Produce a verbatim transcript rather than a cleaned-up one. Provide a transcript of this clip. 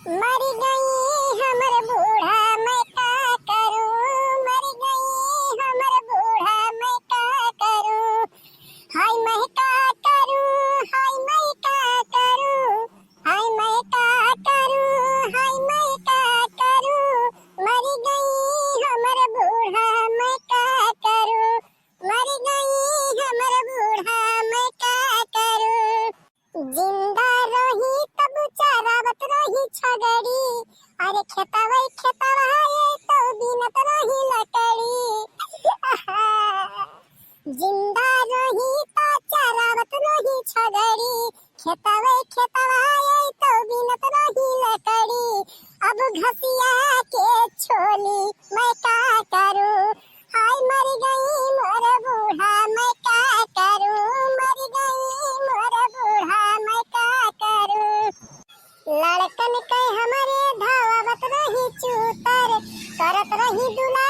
मर गई हमर बूढ़ा, मैं का करूं, मर गई हमर बूढ़ा, मैं का करूं, हाय मैं का करूं, हाय मैं का करूं, हाय मैं का करूं, हाय मैं का करूं, मर गई हमर बूढ़ा, मैं का करूं, मर गई हमर बूढ़ा, मैं का करूं। जिंदा रही तब चरावत रही छगड़ी, अरे खेतवा खेतवा ये तो बीनत रही लकड़ी। जिंदा रही त चरावत रही छगड़ी, खेतवा खेतवा ये तो बीनत रही लकड़ी। अब घसिया के छोली मैं का करूं, हाय मर गई मोर बूढ़ा, मैं का करूं, मर गई मोर बूढ़ा, मैं का करूं। लड़कन के हमरे धावत रही चूतर, करत रही दुला